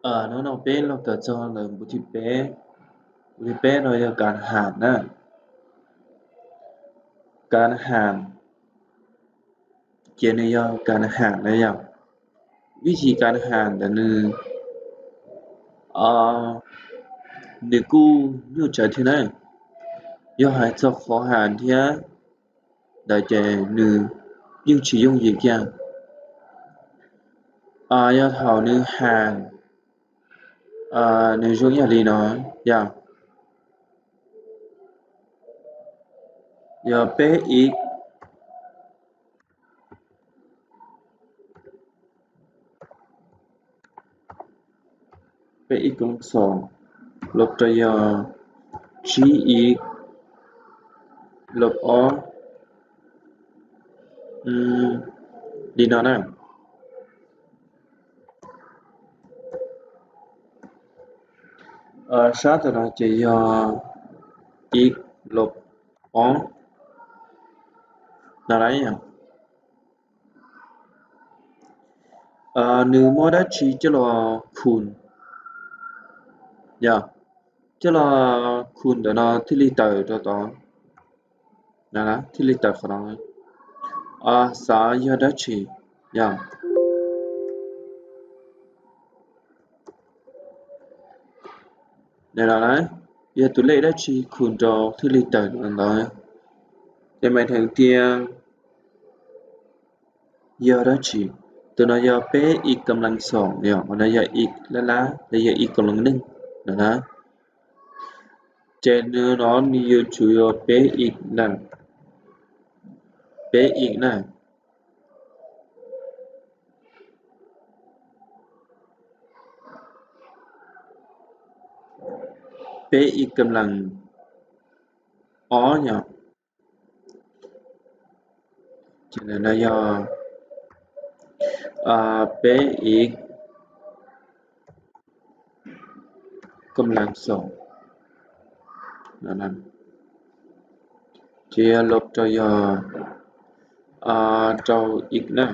Hnub no peb los kawm txog lawm npuv thib peb. Npuv thib peb no yog kas has na. Kas has, ces nws yog kas has na yom. Vib thib kas has ntawm nws, nws kuj nyuaj tsawv thiab na. Yog hais txog qhov has thiab ntawd ces nws yeej tsis yooj yim kiag. Yog thaum nws has, nws zoo ib yam li no yom. Yog peb ib, peb ib kab xom los rau yog tsib ib los ob li no na. Sab tam no ces yog ib los ob no na. Nws muab dab tsi coj los khum, yog coj los khum ntawm no thiaj li tawm rau tod, thiaj li tawm qhov no. Xav yog dab tsi, yog no na, yog tus lej dab tsi khum rau thiaj li tawm ntawd. Ces maiv dheev tias yog dab tsi, tus no yog peb ib kam lees xoom, yog qhov no yog ib lab lab los yog ib kam lees neeg no na. Ces nws no nws yuav tsum yog peb ib na, peb ib na, peb ib kam lees ob yom. Ces ntawm no yog peb ib kam lees xoom, ces yog los rau yog rau ib na.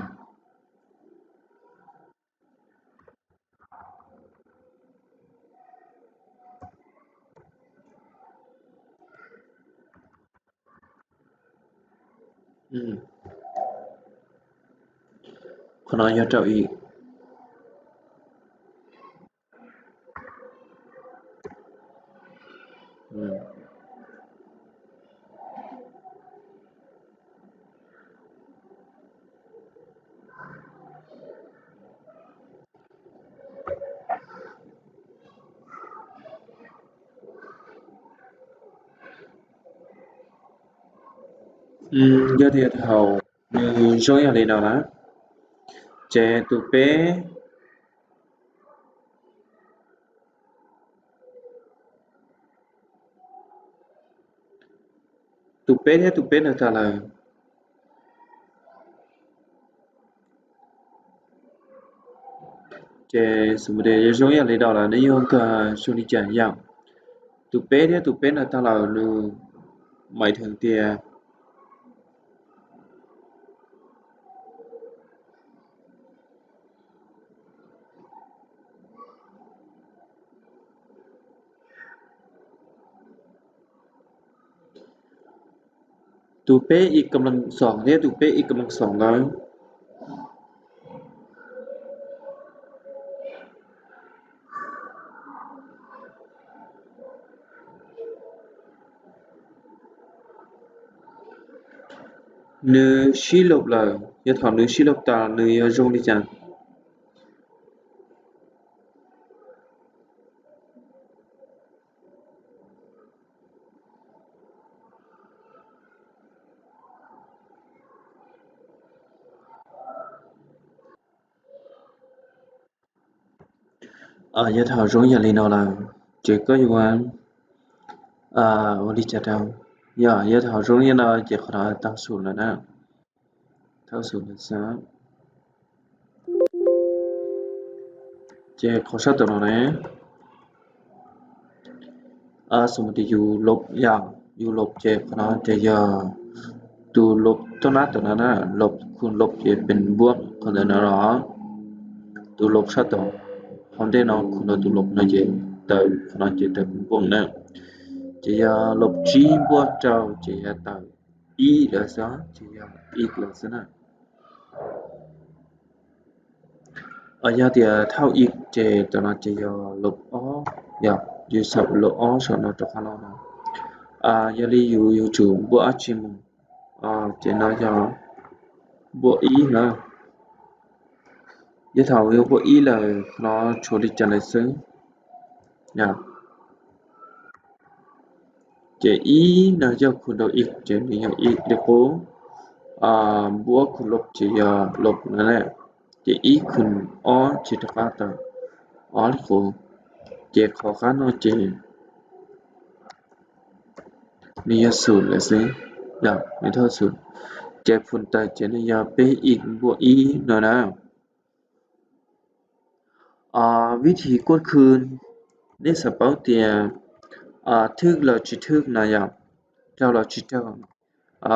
Qhov no yog rau ib. Yog tias thaum nws zoo yog li no na, ces tus peb, tus peb thiab tus peb no tag lawm. Ces xws li yog zoo yam li no lawm nws yuav nkag zoo li cas yom? Tus peb thiab tus peb no tag lawm nws maiv dheev tias tus peb ib kam lees xoom thiab tus peb ib kam lees xoom ntawd, nws sib los lawm, yog thaum nws sib los tas nws yuav zoo li cas? Yog thaum zoo yam li no lawm, ces koj yuav ua li cas rau? Yog, yog thaum zoo li no ces qhov no tau xus lawm na, tau xus lawm xwb. Ces qhov sab tom no ne, xws li tias yus los, yog yus los ces qhov no ces yog tus los toj nab tom no na, los khu los ces pes npuab qhov ntawm no los, tus los sab tom, Thaum ntej no khu nrau tus lov no ces tawm, qhov no ces tawm npuaj na. Ces yog lov tsib npuaj rau ces yog tawm ib lawm xwb, ces yog ib lawm xwb na. Yog tias thauj ib ces tam no ces yog lov ob, yog yus xaum lov ob saum no rov qab los no. Yog li yus yuav tsum npuaj dab tsi mus, ces no yog npuaj ib na. Yog thaum yus npuaj ib lawm no tshuav li cas lawm xwb. Ces ib no yog khu nrau ib ces nws yog ib li qub, npuaj khu lov ces yog lov na, ces ib khu ob ces rov qab tawm ob li qub. Ces qhov qab no ces nws yog xum lawm xwb, yog nws thauj xum. Ces phum tawm ces nws yog peb ib npuaj ib no na. Vib thib kuaj khw, nej xav paub tias thwj los tsis thwj no yog raug los tsis raug.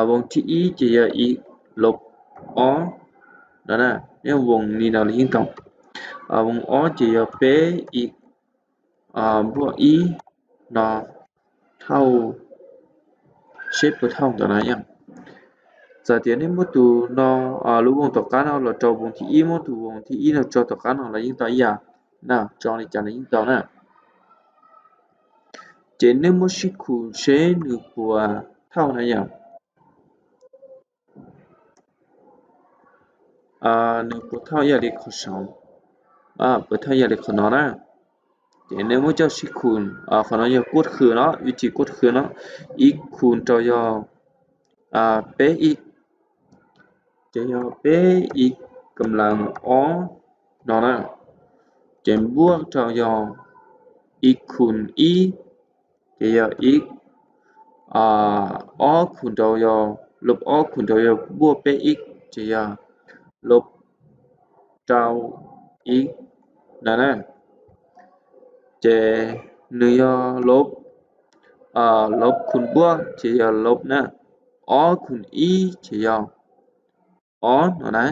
Voos thib ib ces yog ib lov ob no, nej voos li no los yeej tau. Voos ob ces yog peb ib npuaj ib no thauj, seb puas thauj ntawm no yom. Txawm tias nej muab tus no, lub voos tom qab no los rau voos thib ib, muab tus voos thib ib no tso tom qab no los yeej tau ib yam na, tso li cas los yeej tau na. Ces nej muab sib khu seb nws puas thauj na yom. Nws puas thauj ib yam li qhov saud, puas thauj ib yam li qhov no na. Ces nej muab coj sib khu, qhov no yog kuaj khw no, vib thib kuaj khw no, ib khu rau yog peb ib, ces yog peb ib kam lees ob no na. Ces npuaj rau yog ib khu ib, ces yog ib, ob khu rau yog lov ob khu rau yog npuaj peb ib ces yog lov rau ib na. Ces nws yog lov, lov khu npuaj ces yog lov na, ob khu ib ces yog ob no na.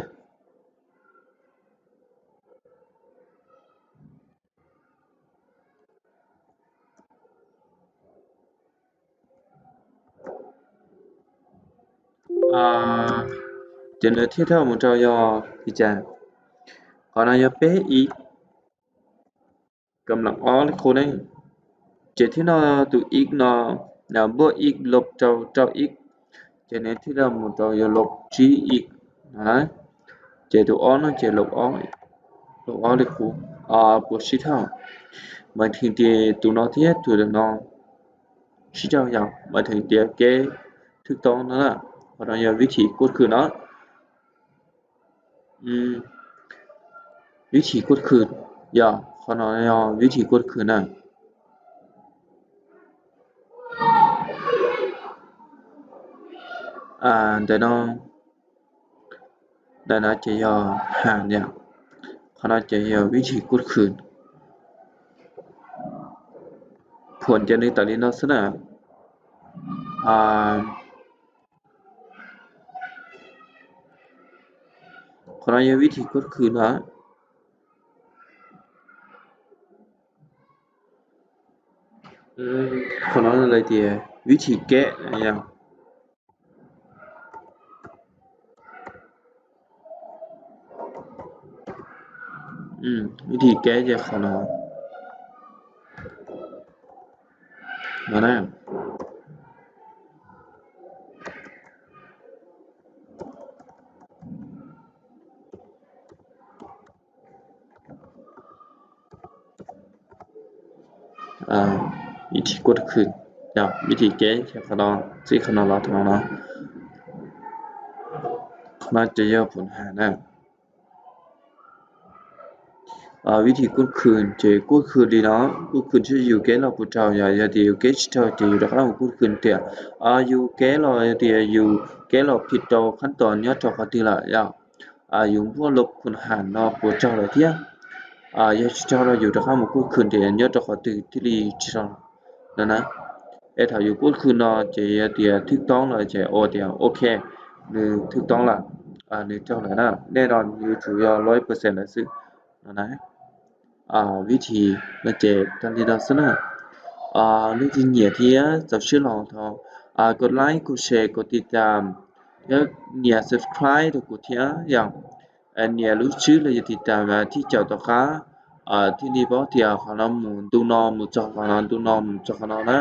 Ces nws thiaj thauj mus rau yog li cas, qhov no yog peb ib kam lees ob li qub ne. Ces thiab no tus ib no, npuaj ib lov rau rau ib, ces nws thiaj li mus rau yog lov tsib ib. Ces tus ob no ces lov ob li qub, puas sib thauj. Mas theem tias tus no thiab tus no sib raug yom, mas theem tias kev thwj toob no, qhov no yog vib thib kuaj khw no. Vib thib kuaj khw, yog qhov no yog vib thib kuaj khw na. Ntawm no, ntawm no ces yog has yom, qhov no ces yog vib thib kuaj khw. Phuam ces nws tawm li no xwb na. Qhov no yog vib thib kuaj khw no. Qhov no lawv tias vib thib keb, vib thib keb ces qhov no, no na. Vib thib kuaj khw, yog vib thib keb ces qhov no, txij qhov no los rau no. Qhov no ces yog phuam has na. Vib thib kuaj khw ces kuaj khw li no, kuaj khw seb yus keb los puas raug, yog, yog tias yus keb tsis raug ces yus rov qab mus kuaj khw tias yus keb los, yog tias yus keb los phim rau khab tos nyob rau qhov twg lawm yom. Yus npuaj lov khu has no puas raug lawm thiab. Yog tsis raug los yus rov qab mus kuaj khw tias nyob rau qhov twg thiaj li tsis raug no na. Es thaum yus kuaj khw no ces yog tias thwj toob lawm ces ua tias ok, nws thwj toob lawm, nws raug lawm na. Nej no yuav tsum yog loj ib percent lawm xwb no na. vib thi no ces tag li no xwb na. Nej tig nyiam thiab txaus siab los thov kom like, kom share, kom tiv tam thiab nias subscribe rau kuv thiab yom. Nias lub tswb los yog tiv tam thiab caum tom qab thiaj li paub tias qhov no mus ntu no mus txog qhov no, ntu no mus txog qhov no na.